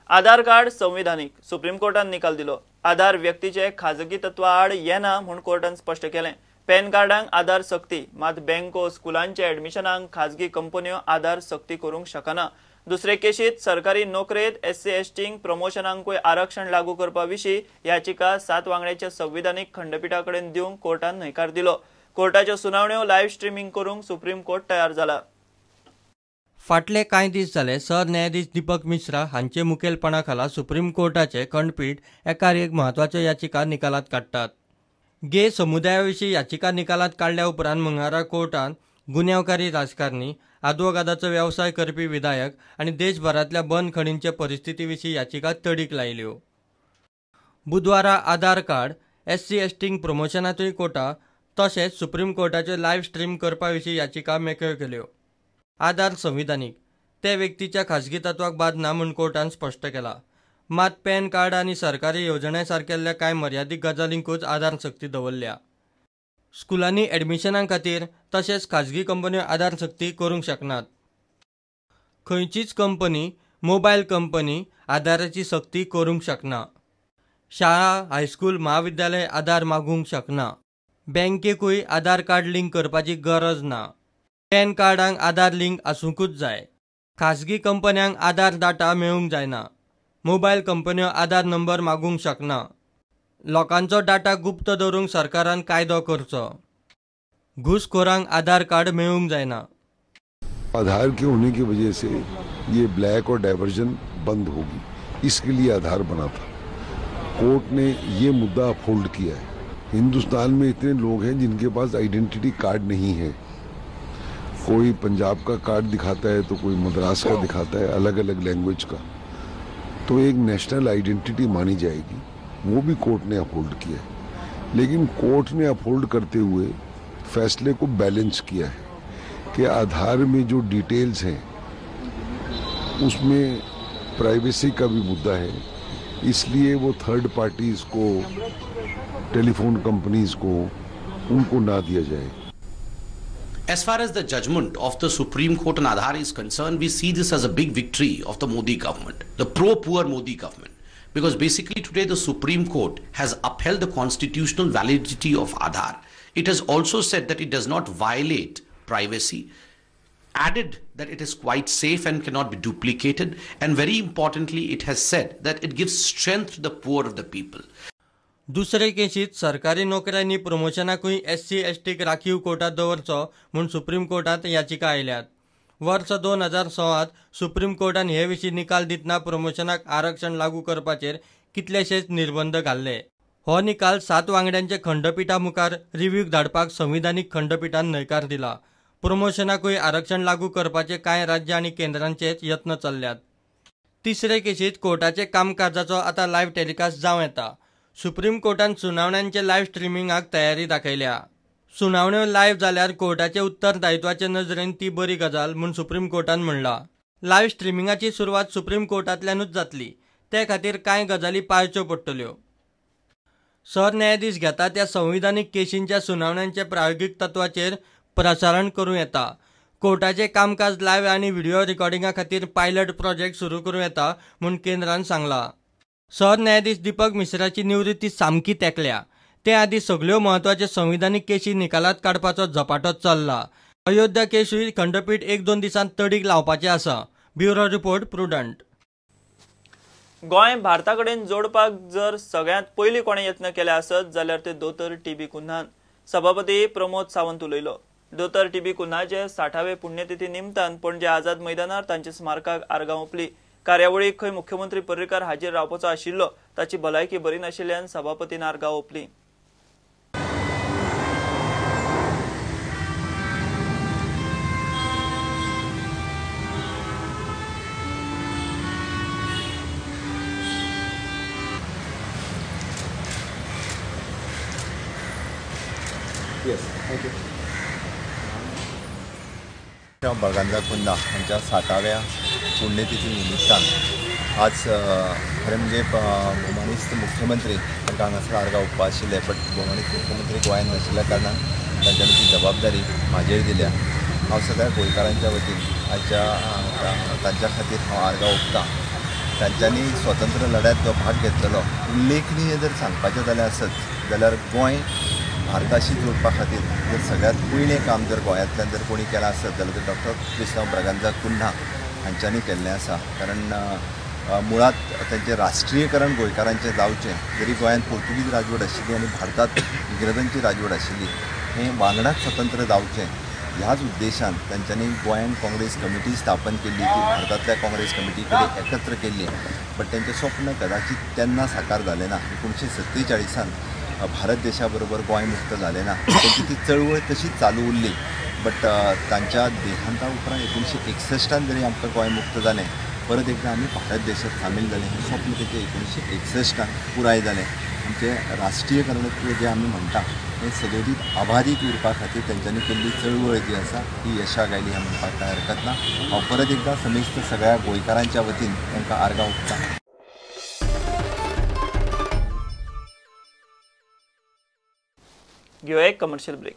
आधार card संविधानिक, supreme कोर्टान निकाल दिलो. आधार व्यक्तीचे खाजगी तत्वा आड येना म्हूण कोर्टान स्पश्ट केलें. पॅन कार्डांक आधार सक्ती, मात बँको, स्कुलांच्या एडमिशनांक खाजगी कंपन्यो आधार सक्ती करूंक शकना. दुसरे केशीत सरकारी नोकरेंत एससी एसटींक प्रमोशनांकूय आरक्षण लागू करपा विशीं याचिका 7 वांगड्याच्या संविधानीक खंडपिठा कडेन दिवंक कोर्टान न्हयकार दिलो. कोर्टाच्यो सुनावण्यो लायव्ह स्ट्रीमिंग करूंक सुप्रीम कोर्ट तयार जाला. फाटले कांय दीस जाले सरन्यायाधीश दीपक मिश्रा हांचे मुखेलपणा खाला सुप्रीम कोर्टाचे खंडपीठ एकार एक म्हत्वाच्यो याचिका निकालात काडटात. गे समुदाया विशीं याचिका निकालात काडल्या उपरांत मंगळारा कोर्टान गुन्यांवकारी राजकारणी, आदवोगादाचो वेवसाय करपी विधायक आनी देशभरांतल्या बंदखणींचे परिस्थिती विशीं याचिका तडीक लायल्यो. बुधवारा आधार कार्ड, एससी एसटींक प्रमोशनांतूय कोटा तशेंच सुप्रीम कोर्टाच्यो लायव्ह स्ट्रीम करपा विशीं याचिका मेकळ्यो केल्यो. आधार संविधानीक, ते व्यक्तीच्या खाजगी तत्वाक बादना म्हूण कोर्टान स्पश्ट केला. मात पॅन कार्ड आनी सरकारी येवजण्यां सारकेल्ल्या कांय मर्यादीक गजालींकूच आधार सक्ती दवरल्या. स्कुलांनी एडमिशनां खातीर तशेंच खाजगी कंपन्यो आधार सक्ती करूंक शकनात. खंयचीच कंपनी, मोबायल कंपनी आधाराची सक्ती करूंक शकना. शाळा, हायस्कूल, म्हाविद्यालय आधार मागूंक शकना. बँकेकूय आधार कार्ड लिंक करपाची गरज ना. पॅन कार्डांक आधार लिंक आसूंकूच जाय. खाजगी कंपन्यांक आधार डाटा मेळूंक जायना. मोबायल कंपन्यो आधार नंबर मागूंक शकना. लोकांचो डाटा गुप्त दवरूंक सरकारान कायदो करचो. घुसखोरांक आधार कार्ड मेळूंक जायना. आधार के होने की वजह से ये ब्लैक और डाइवर्जन बंद होगी, इसके लिए आधार बना था. कोर्ट ने ये मुद्दा अपहोल्ड किया है. हिंदुस्तान में इतने लोग हैं जिनके पास आइडेंटिटी कार्ड नहीं है. कोई पंजाब का कार्ड दिखाता है तो कोई मद्रास का दिखाता है, अलग अलग लैंग्वेज का. तो एक नेशनल आइडेंटिटी मानी जाएगी, वो भी कोर्ट ने अपहोल्ड किया है. लेकिन कोर्ट ने अपहोल्ड करते हुए फैसले को बैलेंस किया है कि आधार में जो डिटेल्स हैं उसमें प्राइवेसी का भी मुद्दा है, इसलिए वो थर्ड पार्टीज़ को, टेलीफोन कंपनीज को, उनको ना दिया जाए. As far as the judgment of the Supreme Court on Aadhaar is concerned, we see this as a big victory of the Modi government, the pro-poor Modi government. Because basically today the Supreme Court has upheld the constitutional validity of Aadhaar. It has also said that it does not violate privacy, added that it is quite safe and cannot be duplicated, and very importantly it has said that it gives strength to the poor of the people. दुसरे केशीत सरकारी नोकऱ्यांनी प्रमोशनाकूय SC एसटीक राखीव कोटा दवरचो म्हूण supreme कोर्टांत याचिका आयल्यात. वर्स 2016 supreme कोर्टान हे विशीं निकाल दितना प्रमोशनाक आरक्षण लागू करपाचेर कितलेशेच निर्बंध घाल्ले. हो निकाल 7 वांगड्यांचे खंडपिठा मुखार रिव्यूक धाडपाक संविधानीक खंडपिठान न्हयकार दिला. प्रमोशनाकूय आरक्षण लागू करपाचे कांय राज्य आनी केंद्रांचेच यत्न चल्ल्यात. तिसरे केशीत कोर्टाचे कामकाजाचो आतां लायव्ह टेलिकास्ट जावं येता. सुप्रीम कोर्टान सुनावण्यांचे लायव्ह स्ट्रिमिंगाक तयारी दाखयल्या. सुनावण्यो लायव्ह जाल्यार कोर्टाचे उत्तरदायित्वाचे नजरेन ती बरी गजाल म्हूण सुप्रीम कोर्टान म्हणलां. लायव्ह स्ट्रिमिंगाची सुरवात सुप्रीम कोर्टांतल्यानूच जातली, ते खातीर कांय गजाली पाळच्यो पडटल्यो. सरन्यायाधीश घेता त्या संविधानीक केशींच्या सुनावण्यांचे प्रायोगीक तत्वाचेर प्रसारण करूं येता. कोर्टाचें कामकाज लायव्ह आनी व्हिडिओ रेकॉर्डिंगा खातीर पायलट प्रोजेक्ट सुरू करूं येता म्हूण केंद्रान सांगलां. सरन्यायाधीश दीपक मिश्राची निवृत्ती सामकी तेंकल्या. ते आदीं सगल्यो म्हत्वाच्यो संविधानीक केशी निकालात काडपाचो झपाटो चल्ला. अयोध्या केशूय खंडपीठ 1-2 दिसांत तडीक लावपाचें आसा. Bureau report, Prudent. Goa भारता कडेन जोडपाक जर सगळ्यांत पयलीं कोणें यत्न केले आसत जाल्यार ते दोतोर टी बी कुन्हान. सभापती प्रमोद सावंत उलयलो. दोतोर टी बी कुन्हाचे 60वे पुण्यतिथी निमतान पणजे आझाद मैदानार तांच्या स्मारकाक आर्गां ओंपली. कार्यावळीक खंय मुख्यमंत्री पर्रीकार हाजीर रावपाचो आशिल्लो, ताची भलायकी बरी नाशिल्ल्यान सभापतीन आर्गां ओंपली. Yes, thank you. Braganza Cunha हांच्या 60व्या पुण्यतिथी निमित्तान आज खरें म्हणजे भोवमानेस्त मुख्यमंत्री तांकां हांगासर आर्गां ओंपपा आशिल्ले, बट भोवमानेस्त मुख्यमंत्री गोंयांत नाशिल्ल्या कारणान तांच्यांनी ती जबाबदारी म्हाजेर दिल्या. हांव सगळ्या गोंयकारांच्या वतीन आजच्या तांच्या खातीर हांव आर्गां ओंपतां. तांच्यांनी स्वतंत्र लढ्यात जो भाग घेतलेलो उल्लेखनीय जर सांगपाचें जाल्यार आसत जाल्यार गोंय भारताशी जोडपा खातीर जर सगळ्यांत पयलें काम जर गोंयांतल्यान जर कोणी केलां आसत जाल्यार तें डॉक्टर क्रिस्तांव ब्रागांझा कुन्हा हांच्यांनी केल्लें आसा. कारण मुळांत तांचें राष्ट्रीयकरण गोंयकारांचें जावचें, जरी गोंयांत पोर्तुगीज राजवट आशिल्ली आनी भारतांत इंग्रजांची राजवट आशिल्ली, हें वांगडाच स्वतंत्र जावचें ह्याच उद्देशान तांच्यांनी गोंयांत काँग्रेस कमिटी स्थापन केल्ली, ती भारतांतल्या काँग्रेस कमिटी कडेन एकत्र केल्ली. बट तांचें स्वप्न कदाचित तेन्ना साकार जालें ना. 1947 भारत देशा बरोबर गोंय मुक्त जालें ना, तांची ती चळवळ तशीच चालू उरली. बट तांच्या देहांता उपरांत 1961 जरी आमकां गोंय मुक्त जालें, परत एकदां आमी भारत देशांत सामील जालें. हें स्वप्न तेचें 1961 पुराय जालें. आमचें राष्ट्रीयकरणत्व जें आमी म्हणटा हें सदोदीत अबाधीत उरपा खातीर तेंच्यांनी केल्ली चळवळ जी आसा ती यशाक आयली हें म्हणपाक कांय हरकत ना. हांव परत एकदां समेस्त सगळ्या गोंयकारांच्या वतीन तांकां आर्गां ओंपता. घेवया एक कमर्शियल ब्रेक.